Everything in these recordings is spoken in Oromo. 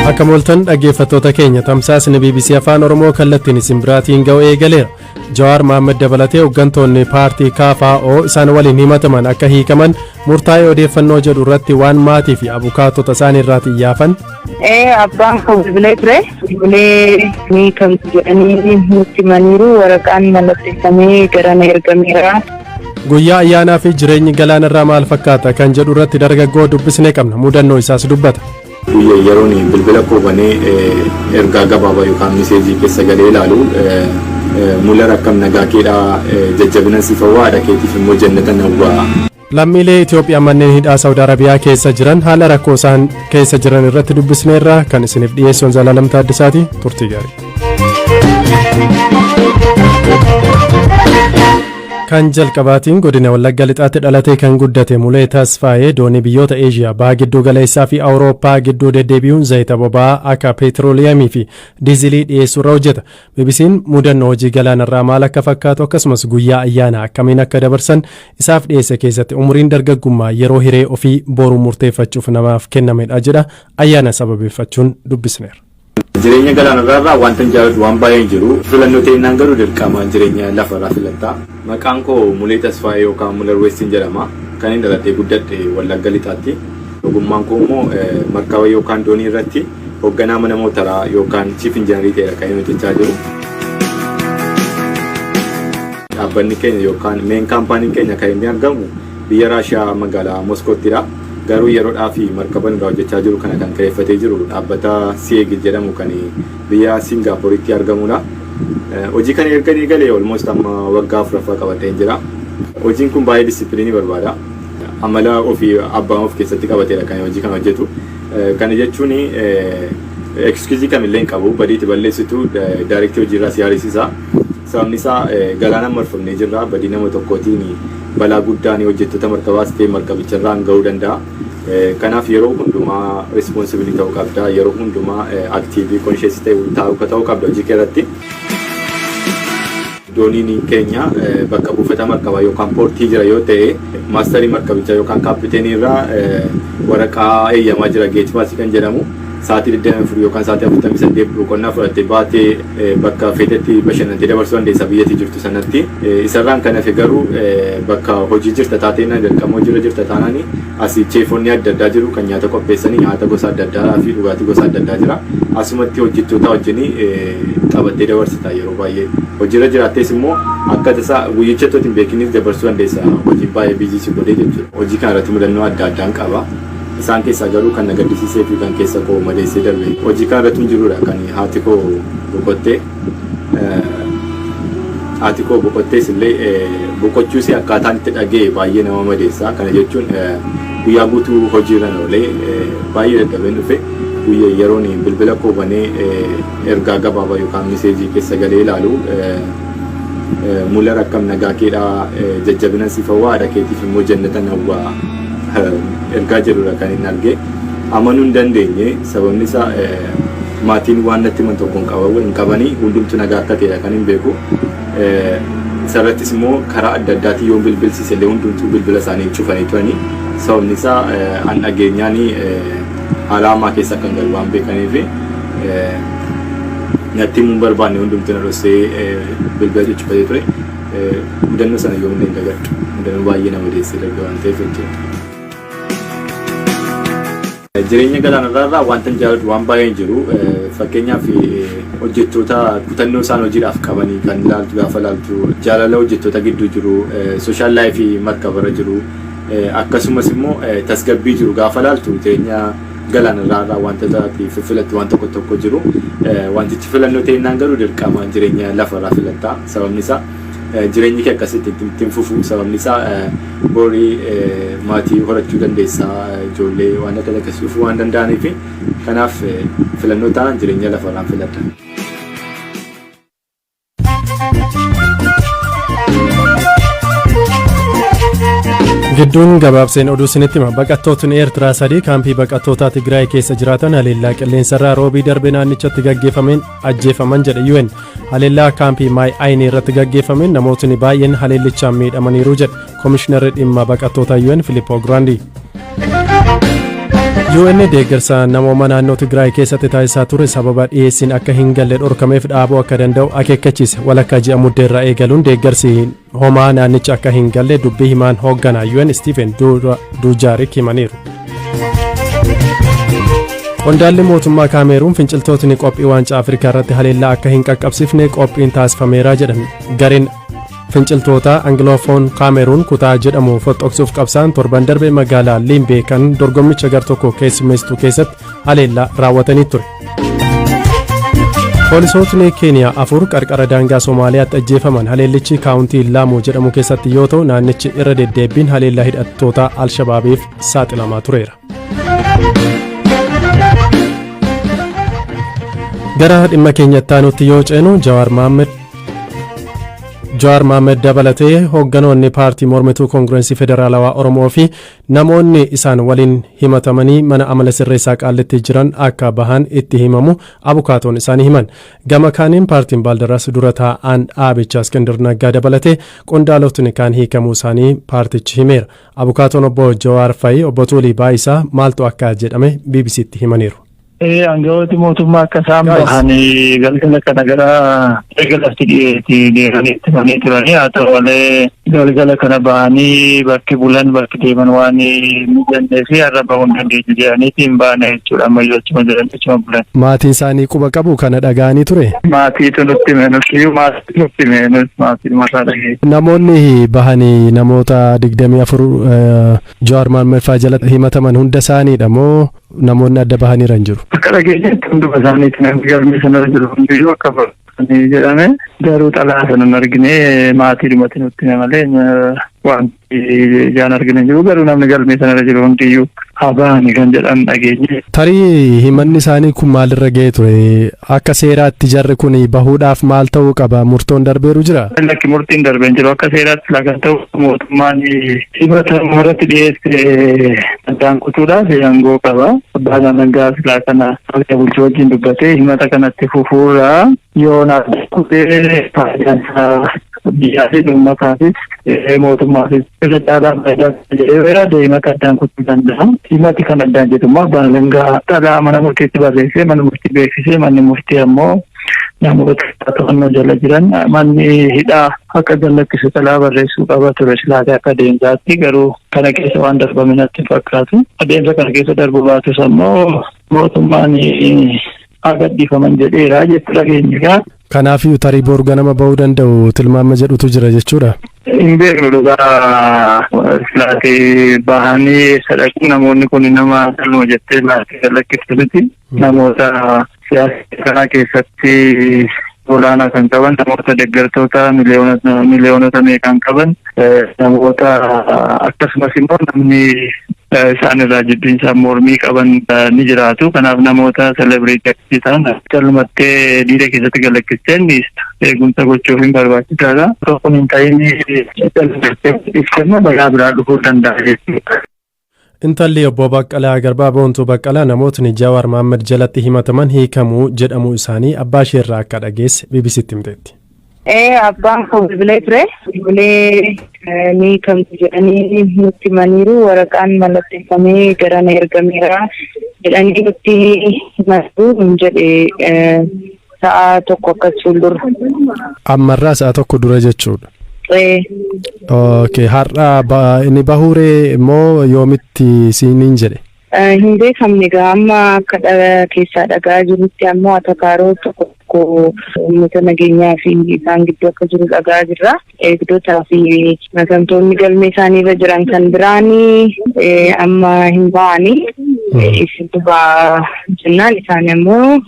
Akka mooltan dhaggeeffattoota keenya, tamsaasni BBC Afaan Oromoo kallattiin isin biraatiin ga'u eegaleera. Jawaar Mohaammed dabalatee hooggantoonni paartii KFO isaan waliin himataman akka hiikaman murtaa'ee odeeffannoo jedhu irratti waan maatii fi abukaatota isaan irraati iyyaafan. Abbaan koo bilbilee ture. Bilbilee ni kamtu jedhanii nutti himaniiru. Waraqaan mallatteeffamee gara na ergameera. Guyyaa ayyaanaa fi jireenyi galaanarraa maal fakkaata kan jedhu irratti dargaggoo dubbisnee qabna. Mudannoo isaas dubbata. Guyyaa yeroon bilbila koo banee ergaa gabaabaa yookaan message keessa galee ilaalu, "Mular, akkam nagaa keedhaa? Jajjabina siif hawwaa, haadha keetiif immoo jannata hawwaa." Lammiilee Itoophiyaa manneen hidhaa Saawud Arabiyaa keessa jiran haala rakkoo isaan keessa jiran irratti dubbisneerra. Kan isiniif dhiyeessuun Zalaalam Taaddasaati. Turtii gaarii. Kan jalqabaatiin, godina Wallagga Lixaatti dhalatee kan guddate Mulee Tasfaayee doonii biyyoota Eeshiyaa Baha Gidduu Galeessaa fi Awurooppaa gidduu deddeebi'uun zayita boba'aa akka peetirooliyamii fi diizilii dhiyeessuu irra hojjeta. BBC'n mudannoo hojii galaanarraa maal akka fakkaatu, akkasumas guyyaa ayyaanaa akkamiin akka dabarsan isaaf dhiyeesse keessatti, umuriin dargaggummaa yeroo hiree ofii boruu murteeffachuuf namaaf kennamedha jedha. Ayyaana sababeeffachuun dubbisneera. Jireenya galaanarraa irraa wanta hin jaalladhu waan baay'een jiru. Filannoo ta'inaan garuu dirqama jireenya lafarraa filatta. Maqaan koo Mulee Tasfaayee yookaan Mular Weestiin jedhama. Kan inni dhaladhee guddadhe Wallagga Lixaatti. Ogummaan koo immoo markaba yookaan doonii irratti hoogganaa mana mootaraa yookaan chief engineer ta'edha kan inni hojjechaa jiru. Dhaabbanni keenya yookaan main companyn keenya kan inni argamu biyya Raashiyaa magaalaa Moskoottidha. Garuu yeroodhaa fi markaba irraa hojjechaa jiru kana kan kireeffatee jiru dhaabbata Siegel jedhamu kan biyya Singaappooritti argamudha. Hojii kana erga eegalee almost amma waggaa 4ffaa qabatee jira. Hojiin kun baay'ee discipline barbaada. Amala ofii abbaan of keessatti qabateedha kan hojii kana hojjetu. Kana jechuun excuse kamillee hin qabu. Badiitti balleessitu direct hojiirraa si haarisiisa. Sababni isaa galaana marfamnee jirra. Badii nama tokkootiin balaa guddaan hojjettoota markabaas ta'e markabicharraan ga'uu danda'a. Kanaaf yeroo hundumaa responsible ta'uu qabda. Yeroo hundumaa active, conscious ta'uu qabda hojii kee irratti. Dooniin keenya bakka buufata markabaa yookaan port jira yoo ta'e, master markabichaa yookaan kaapiteenii irraa waraqaa eeyyamaa jira, gate pass kan jedhamu. Sa'aatii 24 yookaan sa'aatii 48 boqonnaa fudhattee baatee bakka feetetti bashannantee dabarsuu dandeessa biyyatti jirtu sanatti. Isarraan kan hafe garuu bakka hojii jirta taateen, dirqama hojiirra jirta taanaan, asii chefonni adda addaa jiru kan nyaata qopheessanii, nyaata gosa adda addaa fi dhugaatii gosa adda addaa jira. Asumatti hojjettoota wajjin taphattee dabarsita yeroo baay'ee. Hojiirra jiraattees immoo akka tasaa guyyicha hin beekinis dabarsuu dandeessa, hojii baay'ee busy si godhee jechuudha. Hojii kana irratti mudannoo adda addaan qaba. Isaan keessaa garuu kan na gaddisiisee fi kan keessa koo madeessee darbe hojii kana irratti hin jirudha kan haati koo boqottee. Haati koo boqottees illee boqochuus akkaataan itti dhaga'e baay'ee nama madeessa. Kana jechuun guyyaa guutuu hojiirra oolee baay'ee dadhabeen dhufe. Guyyaa yeroon bilbila koo banee ergaa gabaabaa yookaan message keessa galee ilaalu, "Mular, akkam nagaa keedhaa? Jajjabina siif hawwaa, haadha keetiif immoo jannata hawwaa," ergaa jedhudha kan inni arge. Amanuu hin dandeenye. Sababni isaa maatiin waan natti himan tokko hin qabanii, hundumtu nagaa akka ta'edha kan hin beeku. Isarrattis immoo karaa adda addaatiin yoon bilbilsiise illee hundumtuu bilbila isaanii cufanii turanii, sababni isaa an dhageenyaan haala hamaa keessa kan galu waan beekaniif natti himuu hin barbaanne. Hundumtuu na dhoksee bilbila cuccufatee ture. Mudannoo sana yoomillee hin dagadhu. Mudannoo baay'ee nama deessee darbe waan ta'eef jechuudha. Jireenya galaanarraa irraa wanta hin jaalladhu waan baay'een jiru. Fakkeenyaaf hojjettoota kutannoo isaan hojiidhaaf qabanii kan ilaaltu gaafa ilaaltu, jaalala hojjettoota gidduu jiru, social life markabarra jiru, akkasumas immoo tasgabbii jiru gaafa ilaaltu, jireenya galaanarraa irraa wantoota filattu waan tokko tokko jiru. Wantichi filannoo ta'inaan garuu dirqama jireenya lafarraa filatta. Sababni isaa jireenyi kee akkasitti ittiin fufu. Sababni isaa borii maatii horachuu dandeessaa, ijoollee waan akka akkasii dhufuu waan danda'aniif. Kanaaf filannoo taanaan jireenya lafarraan filadha. Gidduun gabaabseen oduu isinitti hima. Baqattootni Eertiraa sadii kaampii baqattootaa Tigraay keessa jiraatan haleellaa qilleensarraa Roobii darbe naannichatti gaggeeffameen ajjeefaman jedhe UN. Haleellaa kaampii Maay Ayinii irratti gaggeeffameen namootni baay'een haleellichaan miidhamaniiru jedhe Koomishinarri dhimma baqattoota UN Filippo Grandi. UN deeggarsa namooma naannoo Tigraay keessatti taasisaa ture sababa dhiyeessiin akka hin galle dhorkameef dhaabuu akka danda'u akeekkachiise. Walakkaa ji'a Muddeerraa eegaluun deeggarsi homaa naannicha akka hin galle dubbii himaan hoogganaa UN Stephen Dujarric himaniiru. Qondaalli mootummaa Kaameeruun finciltootni qophii Waancaa Afrikaa irratti haleellaa akka hin qaqqabsiifne qophiin taasifameera jedhan. Gareen finciltoota Angiloofoon Kaameeruun kutaa jedhamu foxoqsuuf qabsaan torban darbe magaalaa Liimbee kan dorgommicha gar tokko keessummeessitu keessatti haleellaa raawwatanii ture. Poolisootni Keeniyaa 4 qarqara daangaa Somaaliyaatti ajjeefaman. Haleellichi kaawuntii Laamuu jedhamu keessatti yoo ta'u, naannichi irra deddeebbiin haleellaa hidhattoota Alshabaabiif saaxilamaa tureera. Gara dhimma keenyatti aanutti yoo ceenu, Jawaar Mohaammed dabalatee hoogganoonni paartii mormituu Koongirensii Federaalawaa Oromoo fi namoonni isaan waliin himatamanii mana amala sirreessaa Qaallitti jiran akka bahan itti himamu abukaatoon isaanii himan. Gama kaaniin paartiin Baaldaraas dura taa'aan dhaabichaa Iskindir Naggaa dabalatee qondaalotni kaan hiikamuu isaanii paartichi himeera. Abukaatoon obbo Jawaar Fa'i, obbo Tuulii Baayisaa, maaltu akka jedhame BBCtti himaniiru. Aangawooti mootummaa akka isaan bahanii galgala kana gara erga lafti dhiyeetti deemanii itti himanii turanii. Haa ta'u malee, galgala kana bahanii bakki bulan, bakki deeman waan mijannee fi har'a bahuu hin dandeenyu jedhaniiti hin baane jechuudha. Ammayyuu achuma jiran, achuma bulan. Maatiin isaanii quba qabu kana dhaga'anii ture? Maatiitu nutti hime, nutti maatii nutti hime, nuti maatii mataa dhageesse. Namoonni bahanii namoota 24 Jawaar Mohaammed fa'aa jala himataman hunda isaaniidha moo namoonni adda bahaniiran jiru? Akka dhageenyetti hunduma isaaniiti. Namni galmee sanarra jiru hundiyyuu akka bahanii jedhame. Garuu xalaa sana hin argine, maatiidhumatti nutti hime malee wanti ijaan argine hin jiru. Garuu namni galmee sanarra jiru hundiyyuu haa bahani kan jedhan dhageenye. Tarii himanni isaanii kun maalirra ga'ee ture? Akka seeraatti jarri kun bahuudhaaf maal ta'uu qaba? Murtoon darbeeru jira? Lakki, murtiin darbee hin jiru. Akka seeraatti kan ta'u, mootummaan himata irratti dhiyeesse addaan kutuudhaaf aangoo qaba. Abbaan alangaa silaa kana bulchuu wajjin dubbatee himata kanatti fufuurraa yoo na kutee faayidaan isaa biyyaafis, uummataafis, mootummaafis irra caalaa faayidaa jedhee yaade himata addaan kutuu danda'a. Himati kan addaan jedhu immoo abbaan alangaa xalaa mana murtiitti barreessee mana murtii beeksisee, manni murtii ammoo namoota to'annoo jala jiran manni hidhaa akka gallakkisu xalaa barreessuu qaba ture silaatee akka adeemsaatti. Garuu kana keessa waan darbame natti hin fakkaatu. Adeemsa kana keessa darbu baatus ammoo mootummaan haa gadhiifaman jedheera jechuu dhageenya. Kanaafiyyuu tarii boru ganama bahuu danda'u tilmaama jedhutu jira jechuudha. Hin beeknu dhugaa. Silaatee bahanii eessa dhaqu? Namoonni kun nama caluma jettee laatee galakkiftu miti. Namoota siyaasa kanaa keessatti olaanaa kan qaban, namoota deeggartoota miliyoonota meeqaan qaban, namoota akkasumas immoo namni isaan irraa jibbiinsa mormii qaban ni jiraatu. Kanaaf namoota celebrity akkasii ta'an calumattee diida keessatti galakkisteen dhiista. Eegumsa gochuuf hin barbaachisaadha. Osoo kun hin ta'in calumattee dhiifte balaa biraa dhufuu danda'a jechuudha. Intalli obbo Baqqalaa Garbaa, Boontuu Baqqalaa, namootni Jawaar Mohaammed jalatti himataman hiikamuu jedhamuu isaanii abbaa isheerraa akka dhageesse BBCtti himteetti. Abbaan koo bilbilee ture. Bilbilee ni hiikamtu jedhanii nutti himaniiru. Waraqaan mallatteeffamee gara na ergameera jedhanii nutti himaniiru hin jedhe sa'a 1 akkas fuuldura. Ammarraa sa'a 1 dura jechuudha. Okay, har'a inni bahuuree immoo yoomitti siiniin jedhe? Hin beekamne egaa. Amma akka keessaa dhagaa jirutti ammoo atakaaroo tokko tokko uummata nageenyaa fi isaan gidduu akka jiru dhagaa jirra. Eegdotaa fi makamtoonni galmee isaanii irra jiran kan biraanii amma hin ba'anii, isintu ba'a jennaan isaan immoo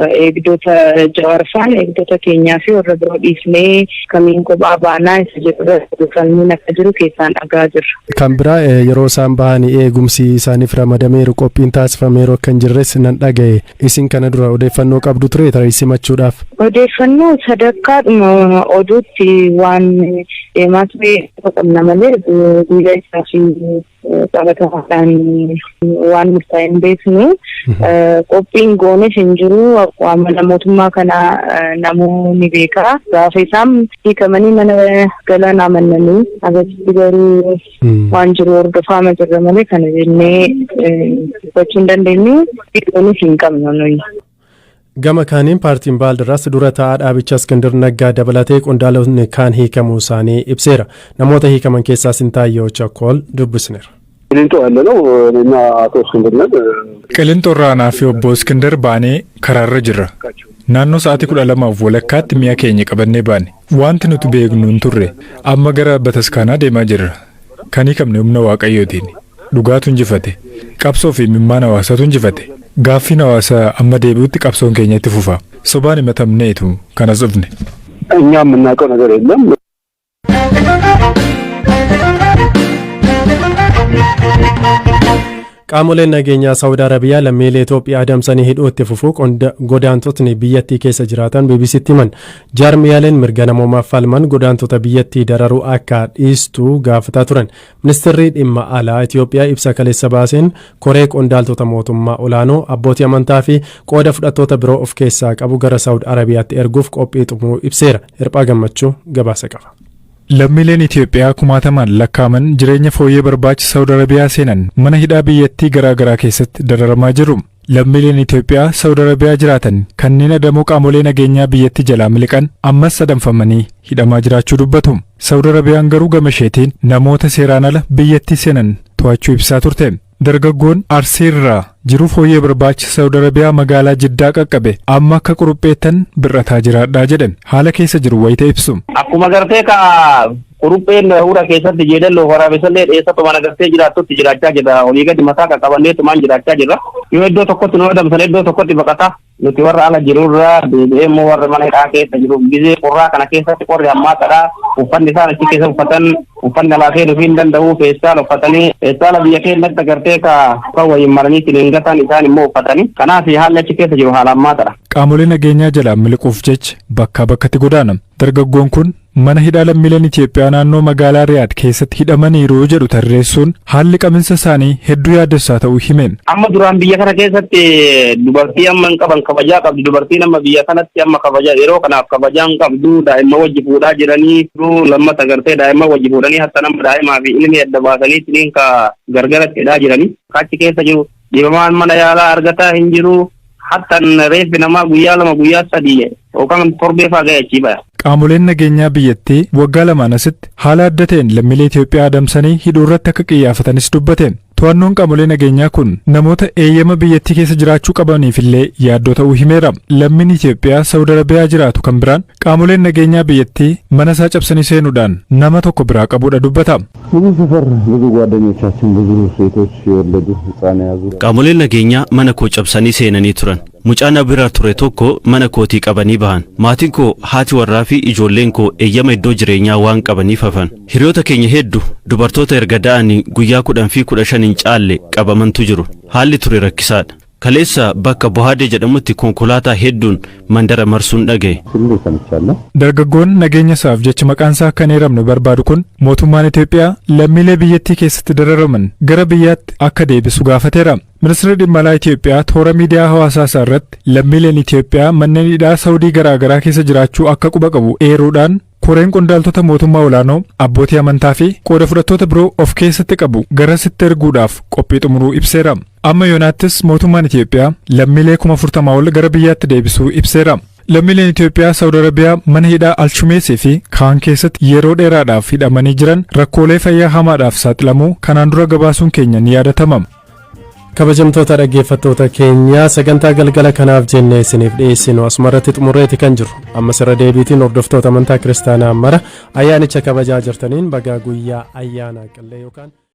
eegdota Jawaarfaan eegdota keenyaa fi warra biroo dhiisnee kamiin kophaa baanaa isa jedhudha falmiin akka jiru keessaan dhagaa jirra. Kan biraa, yeroo isaan bahanii eegumsi isaaniif ramadameeru, qophiin taasifameeru akka hin jirres nan dhagaye. Isin kana dura odeeffannoo qabdu ture tarii simachuudhaaf? Odeeffannoo sadarkaadhuma oduutti waan deemaa ture qabna malee guyyaa isaa fi Qabatamaadhaan waan murtaa'e hin beeknu. Qophiin goones hin jiru. Amala mootummaa kana namuu ni beeka. Gaafa isaan hiikamanii mana galan amannanii agarsiisti, garuu waan jiru hordofaama jirra malee kana jennee dubbachuu hin dandeenyu. Goones hin qabnu nuyi. Gama kaaniin, paartiin Baaldiraas dura taa'aa dhaabicha Iskindir Naggaa dabalatee qondaalonni kaan hiikamuu isaanii ibseera. Namoota hiikaman keessaa Sintaayyoo Chakool dubbisneera. ቂሊንጦ ያለ ነው እኔና አቶ እስክንድር ነን። Qilinxoorraa anaa fi obbo Iskindar baanee karaarra jirra. Naannoo sa'aatii 12:30tti mi'a keenya qabannee baane. Wanti nuti beeknu hin turre. Amma gara bataskaanaa deemaa jirra. Kan hiikamne humna Waaqayyootiin. Dhugaatu injifate. Qabsoo fi imimmaan hawaasaatu injifate. Gaaffiin hawaasaa amma deebi'utti qabsoon keenya itti fufa. Sobaan himatamneetu kanas dhufne. እኛ የምናውቀው ነገር የለም። Qaamoleen nageenyaa Saawud Arabiyaa lammiilee Itoophiyaa adamsanii hidhuu itti fufuu godaantotni biyyattii keessa jiraatan BBCtti himan. Jaarmiyaaleen mirga namoomaaf falman godaantota biyyattii dararuu akka dhiistu gaafataa turan. Ministeerri dhimma alaa Itoophiyaa ibsa kaleessa baaseen koree qondaaltota mootummaa olaanoo, abbootii amantaa fi qooda fudhattoota biroo of keessaa qabu gara Saawud Arabiyaatti erguuf qophii xumuruu ibseera. Hirphaa Gammachuu gabaasa qaba. Lammiileen Itoophiyaa kumaatamaan lakkaa'aman jireenya fooyyee barbaacha Saawud Arabiyaa seenan mana hidhaa biyyattii garaa garaa keessatti dararamaa jiru. Lammiileen Itoophiyaa Saawud Arabiyaa jiraatan kanneen adamoo qaamolee nageenyaa biyyattii jalaa miliqan ammas adamfamanii hidhamaa jiraachuu dubbatu. Saawud Arabiyaan garuu gama isheetiin namoota seeraan ala biyyattii seenan to'achuu ibsaa turte. Dargaggoon Arsiirraa jiruu fooyyee barbaacha Saawud Arabiyaa magaalaa Jiddaa qaqqabe amma akka qurupheettan bir'ataa jiraadhaa jedhe haala keessa jiru wayita ibsu. Akkuma gartee ka qurupheen hura keessatti jeedaloo waraabessallee dheessatumaan agartee jiraattutti jiraachaa jirra. Olii gadi mataa qaqqabanneetumaan jiraachaa jirra. Yoo iddoo tokkotti nu adamsan, iddoo tokkotti baqata. Nuti warra ala jirurraa deebi'ee immoo warra mana hidhaa keessa jiru, gizee qorraa kana keessatti qorri hammaataadha. Uffanni isaan achi keessa uffatan uffanni alaa seenuu hin danda'u. Feestaala uffatanii, feestaala biyya keenyatti agartee ka waliin maranii ittiin gatan isaan immoo uffatanii. Kanaaf haalli achi keessa jiru haala hammaataadha. Qaamolee nageenyaa jalaa miliquuf jecha bakkaa bakkatti godaana. Dargaggoon kun mana hidhaa lammiileen Itoophiyaa naannoo magaalaa Riyaad keessatti hidhamaniiru jedhu tarreessuun haalli qabinsa isaanii hedduu yaaddessaa ta'uu hime. Amma duraan biyya kana keessatti dubartii amma hin qaban kabajaa qabdi. Dubartiin amma biyya kanatti amma kabajaa yeroo kanaaf kabajaa hin qabdu. Daa'imman wajji fuudhaa jiranii, lammata gartee daa'imman wajji fuudhanii, hatta nama daa'imaa fi ilmi adda baasanii ka gargaratti hidhaa jiranii. Achi keessa jiru dhibamaan mana yaalaa argataa hin jiru. Hattan reeffi namaa guyyaa 2, guyyaa 3 yookaan torbee faa ga'e achii baya. Qaamoleen nageenyaa biyyattii waggaa 2n asitti haala adda ta'een lammiilee Itoophiyaa adamsanii hidhuu irratti akka qiyyaafatanis dubbate. To'annoon qaamolee nageenyaa kun namoota eeyyama biyyattii keessa jiraachuu qabaniif illee yaaddoo ta'uu himeera. Lammiin Itoophiyaa Saawud Arabiyaa jiraatu kan biraan qaamoleen nageenyaa biyyattii mana isaa cabsanii seenuudhaan nama tokko biraa qabuudha dubbata. ብዙ ሰፈር ብዙ ጓደኞቻችን ብዙ ሴቶች የወለዱ ህፃን የያዙ Qaamoleen nageenyaa mana koo cabsanii seenanii turan. Mucaa na bira ture tokko mana kootii qabanii bahan. Maatiin koo, haati warraa fi ijoolleen koo eeyyama iddoo jireenyaa waan qabaniif hafan. Hiriyoota keenya hedduu dubartoota erga da'anii guyyaa 10 fi 15 hin caalle qabamantu jiru. Haalli ture rakkisaadha. Kaleessa bakka Bohaadee jedhamutti konkolaataa hedduun mandara marsuun dhagaye. ሲሉ ሰምቻለሁ። Dargaggoon nageenya isaaf jecha maqaan isaa akka hin eeramne barbaadu kun mootummaan Itoophiyaa lammiilee biyyattii keessatti dararaman gara biyyaatti akka deebisu gaafateera. Ministeerri dhimma alaa Itoophiyaa toora miidiyaa hawaasaa isaa irratti lammiileen Itoophiyaa manneen hidhaa Saawudii garaa garaa keessa jiraachuu akka quba qabu eeruudhaan koreen qondaaltota mootummaa olaanoo, abbootii amantaa fi qooda fudhattoota biroo of keessatti qabu garasitti erguudhaaf qophii xumuruu ibseera. Amma yoonaattis mootummaan Itoophiyaa lammiilee 40,000 ol gara biyyaatti deebisuu ibseera. Lammiileen Itoophiyaa Saawud Arabiyaa mana hidhaa Alshumeesii fi kaan keessatti yeroo dheeraadhaaf hidhamanii jiran rakkoolee fayyaa hamaadhaaf saaxilamuu kanaan dura gabaasuun keenya ni yaadatama. Kabajamtoota dhaggeeffattoota keenya, sagantaa galgala kanaaf jennee isiniif dhiyeessinu asumarratti xumurreeti kan jiru. Ammas irra deebiitiin hordoftoota amantaa kiristaanaa mara ayyaanicha kabajaa jirtaniin bagaa guyyaa ayyaana qillee yookaan